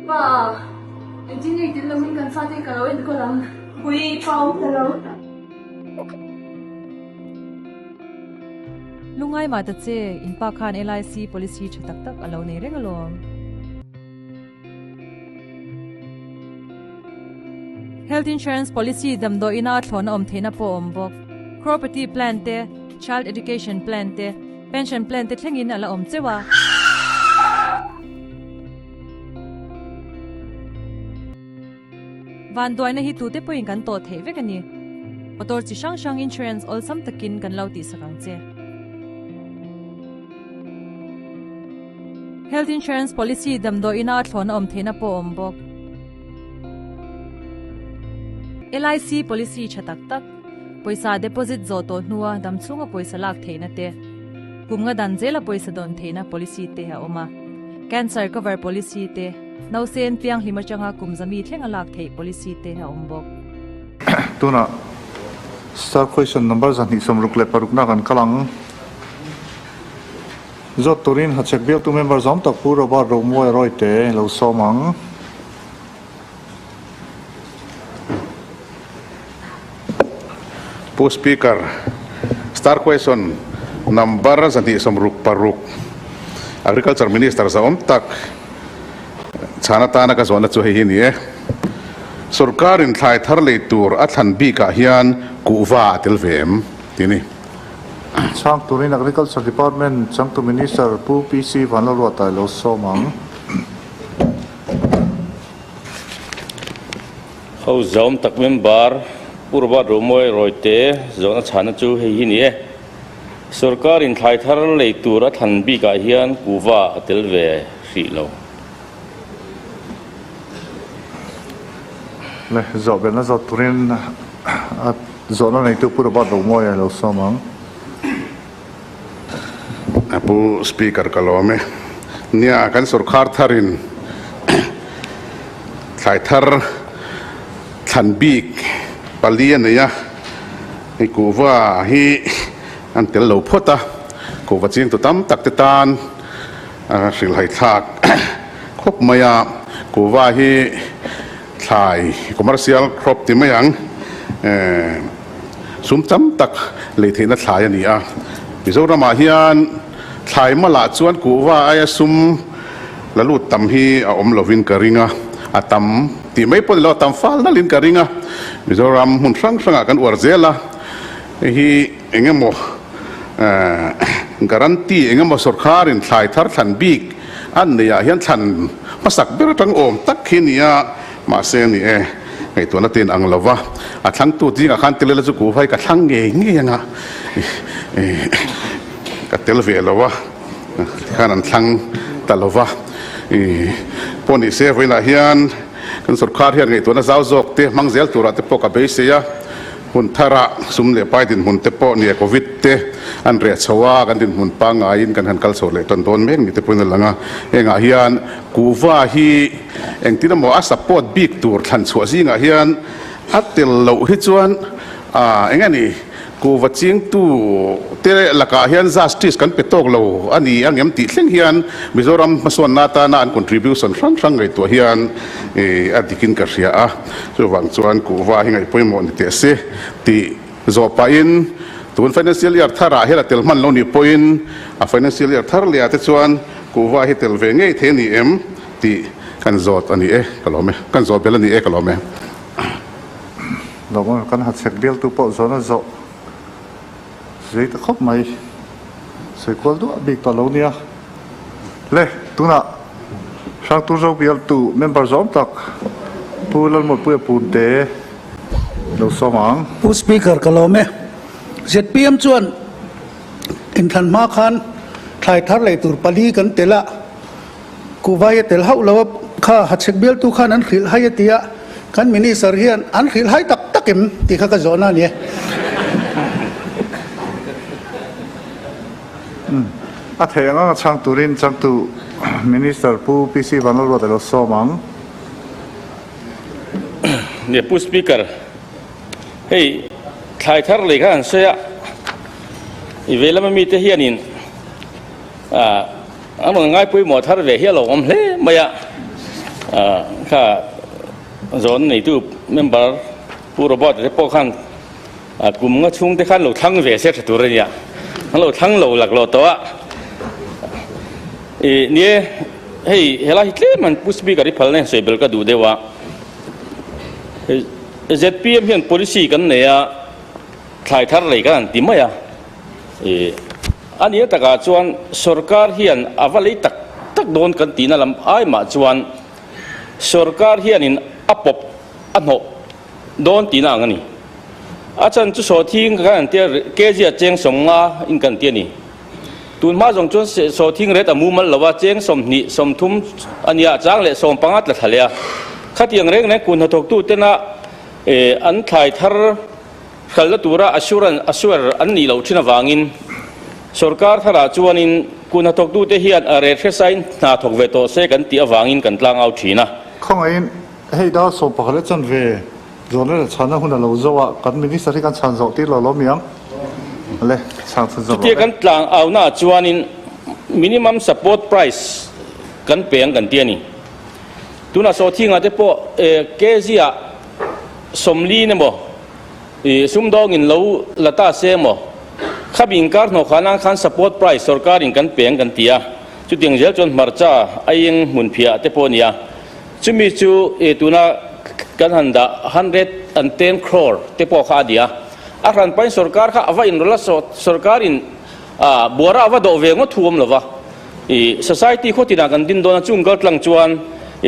Pa, engtin nge tel loin kan fate ka lo enkawl ang? Pui, pa awm ta lo. Lungai mah ta che, in pa khan LIC policy tha tak tak a lo nei reng alawm. Health Insurance Policy damdawiina thlawhna awm theihna pawh a awm bawk. Crorepati Plan te, Child Education Plan te, Pension Plan te thlengin a la awm cheuh a. Vanduaina hi tute pawhin kan tawh theih vek a ni. Motor chi hrang hrang insurance awlsam takin kan lo tihsak ang che. Health Insurance Policy damdawiina thlawhna awm theihna pawh a awm bawk. LIC Policy tha tak tak, pawisa deposit zawh tawh hnua damchhunga pawisa lak theihna te, kum nga dan zela pawisa dawn theihna policy te a awm a. Cancer Cover Policy te, nausen pianghlim atanga kum zami thlenga lak theih policy te a awm bawk. Tunah Star Question Number 266 na kan kal ang. Zawt turin Hachhek biaktu member zawm tak Pu Robert Romuai Rawite lo sawm ang. Pu Speaker, Star Question Number 266, Agriculture Minister zawm tak chhan atana ka zawhna chu hei hi ni e. Sorkarin thlai thar lei tur a thlan bikah hian kuhva a tel ve em? Ti a ni. Chhang turin Agriculture Department changtu Minister Pu PC Vanlalruata lo sawm ang. Ho zawm tak member Pu Robert Romawi Rawite zawhna chhana chu hei hi ni e. Sorkar in thlai thar lei tur a thlan bikah hian kuhva a tel ve hrih lo. Le, zawh belhna zawt turin a zawhna neitu Pu Robert Romawia lo sawm ang. A Pu Speaker ka lawm e. Nia, kan sorkar tharin thlai thar thlan bik pali a nei a, hei kuhva hi an tel lo phawt a, kuhva chingtu tam tak te tan A hrilhai thlak khawp mai a, kuhva hi thlai commercial crop ti mai ang, sum tam tak lei theihna thlai a ni a. Mizoramah hian thlai malah chuan kuhva aia sum la lut tam hi a awm lovin ka ring a, a tam tih mai pawh ni lo, a tam fal nalhin ka ring a. Mizoram hmun hrang hrangah kan uar zel a, hei hi eng emaw Guarantee eng emaw sorkarin thlai thar thlan bik an neih ah hian thlan hmasak ber atang awm tak khi nia mahse ni e ngaihtuahna te in ang lova a thlangtu zingah khan tel ila chu kuhvai ka thlang ngei ngei anga ka tel ve lo a tikhan an thlang ta lova pawh ni se vawiinah hian kan sorkar hian ngaihtuahna zau zawk te hmang zel turah te pawh ka beisei a. Hun tharah sum leh pai dinhmun te pawh nia Covid te an reh chho a, kan dinhmun pangaiin kan han kal chho leh tan dawn mek ni te pawhin a lang a. Hengah hian kuhva hi engtin emaw a support bik tur thlan chhuah zingah hian a tel loh hi chuan eng a ni kuhva chingtu te lakah hian justice kan pe tawk lo a ni ang em tih thleng hian Mizoram hmasawnna atana an contribution hrang hrang ngaihtuah hian a dikin ka hria a. Chuvang chuan kuhva hi ngaih pawimawh ni teh se tih zawh pahin tun financial year tharah hian a tel hman lo nih pawhin a financial year thar leh ah te chuan kuhva hi tel ve ngei thei a ni em tih kan zawt a ni e ka lawm e, kan zawt belh a ni e ka lawm e. Lawm kan ha chhek bialtu pawh zawn a zawh zei ta khawp mai, sawi kual duah bik tawh lo nia. Le, tunah Hrangturzo bialtu member zawm tak Pu Lalmuanpuia Punte lo sawm ang. Pu Speaker ka lawm e. Zpm chuan inthlan hma khan thlai thar lei tur pali kan tel a, kuhvai a tel hauh lo a, kha hachhek bialtu khan an hrilh hai a ti a, kan Minister hian an hrilh hai tak tak em tih kha ka zawhna a ni e. A theih ang anga chhang turin changtu Minister Pu PC Vanlalruata lo sawm ang. Nia Pu Speaker, hei thlai thar lei kha an sawi a, i vei lama mite hianin an rawn ngaipawimawh thar ve hi a lo awm hle mai a. Kha zawn neitu member Pu Robert te pawh khan kum nga chhung te khan lo thlang ve se tha tur a nia. An lo thlang lo laklawh tawh a. Ih nie hei helai hi tlem an Pu Speaker hi phalna hian sawi bel ka duh deuh a. Zpm hian policy kan nei a, thlai thar lei kan han ti mai a. Ih a nia takah chuan sorkar hian a va lei tak tak dawn kan tihna lam ai mah chuan sorkar hianin a pawp a hnawh dawn tihna ang a ni. A chan chu sawhthing kan han tia kg a cheng 50 in kan ti a ni. Tun hma zawng chuan sawhthing ret a mumal lo a, cheng 20, 30 a nia, chang leh 15 tla thla leh a. Khatiang reng reng kun hnathawktu tena an thlai thar hralhna tura assurance, assure, an nih loh thin avangin sorkar tharah chuanin kun hnathawktute hian a ret hresain hna thawk ve tawh se kan tih avangin kan tlangau thin a. Khawngaihin hei dar 11 leh chanve Zawhna leh chhanna hun a lo zo a, kan Minister hi kan chhan zawh tir lo lo miang. Le, chhang chhan zawh rawh Chutia le. kan tlang aunaah chuanin minimum support price kan pe ang kan ti a ni. Tunah sawhthingah te pawh kg ah 40 emaw sumdawngin lo la ta se emaw khabi inkar hnawh khan ang khan support price sorkarin kan pe ang kan ti a. Chutiang zel chuan hmarcha aieng hmunphiah te pawh a ni a. Chumi chu tuna kan han dah 110 crore te pawh kha a ni a. A hran pahin sorkar kha a va inrawlh a, sorkarin buara a va dawh ve ngawt thu awm lo va. Society khaw tinah kan din dawn a, chung kaltlang chuan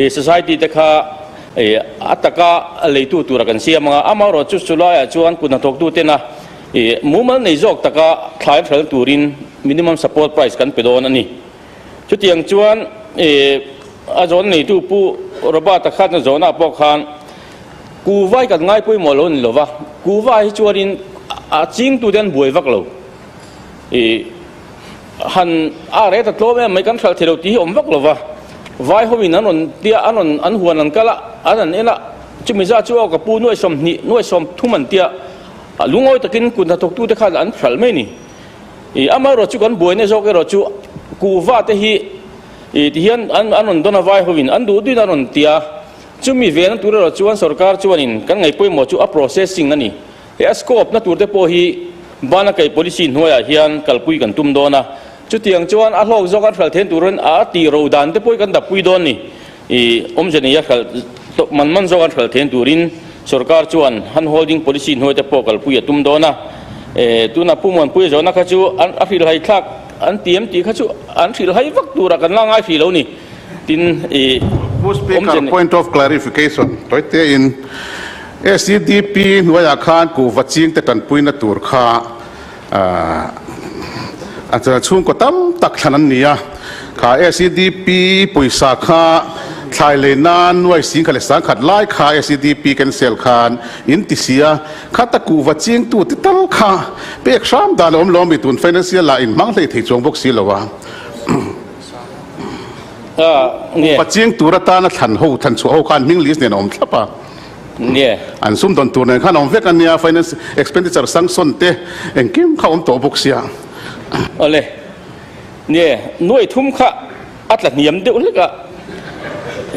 society te kha a taka leitu tura kan siam ang a. Amaherawhchu chu chulaiah chuan kut hnathawktu tena mumal nei zawk taka thlai hralh turin minimum support price kan pe dawn a ni. Chutiang chuan a zawn neitu Pu Robert-a khan a zawnah pawh khan Kuva hi kan ngai pawimawh lo a ni lova, Kuva hi chuanin a chingtute an buai vak lo. Han a reh ta tlawm em mai kan hralh thei lo tih hi awm vak lova, vai hoin an rawn tia an rawn an huan an kal a, an han en a, chumi zat chu aw ka pu nuai 20 nuai 30 an tia, lungawi takin kut hnathawktute khan an hralh mai a ni. I amaherawh chu kan buaina zawk erawh chu kuhva te hi i ti hian an an rawn dawn a vai hovin an duh duhin an rawn ti a, chumi vena tur erawh chuan sorkar chuanin kan ngaih pawimawh chu a processing a ni. He a scope na tur te pawh hi bana kai policy hnuaiah hian kalpui kan tum dawn a, chutiang chuan a hlawk zawk an hralh thein turin a tih ro dan te pawh hi kan dappui dawn ni. I awmze nei a hralh man man zawk an hralh thein turin sorkar chuan hand holding policy hnuai te pawh kalpui a tum dawn a. Tuna Pu Muanpuia zawhna kha chu an a hrilhhai thlak an ti em tih kha chu an hrilhhai vak turah kan la ngai hrih lo ni. Tin, i Pu awmze Speaker, nei. Point of clarification, tawite in SEDP hnuaiah khan kuhva chingte tanpuina tur kha A chhungkaw tam tak thlan an ni a, kha SEDP pawisa kha thlai lei nan nuai 10,000 leh 100,000 lai kha SEDP cancel khan in ti si a, khata kuhva chingtu te tal kha pek hram dan a awm lo ami tun financial ah in hmang hlei thei chuang bawk si lo a. Kuhva ching tur atana thlan ho thlan chhuah ho khan hming list nen a awm thlap a. Nge? An sumdawn tur nen khan a awm vek a nia, finance expenditure sanction te engkim kha a awm tawh bawk sia. Awle, nge, nuai thum kha a tla hniam deuh hlek a,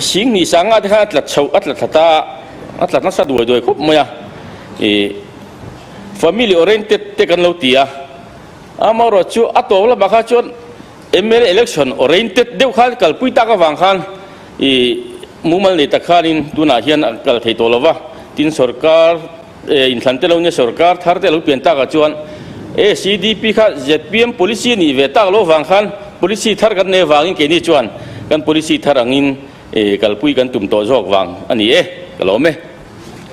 2000 sanga te khan a tla chhoh, a tla thla ta a, a tla nasa duai duai khawp mai a, ih family oriented te kan lo ti a, amaherawh chu a tawp lamah kha chuan mla election oriented deuh khan kalpui tak avang khan I mumal nei tak khanin tunah hian a kal thei tawh lo va, tin sorkar inthlan te lo nia sorkar thar te a lo pian takah chuan ACDP kha zpm policy a nih ve tak lo vang khan policy thar kan nei avangin keini chuan kan policy thar angin kalpui kan tum tawh zawk vang a ni e, ka lawm e.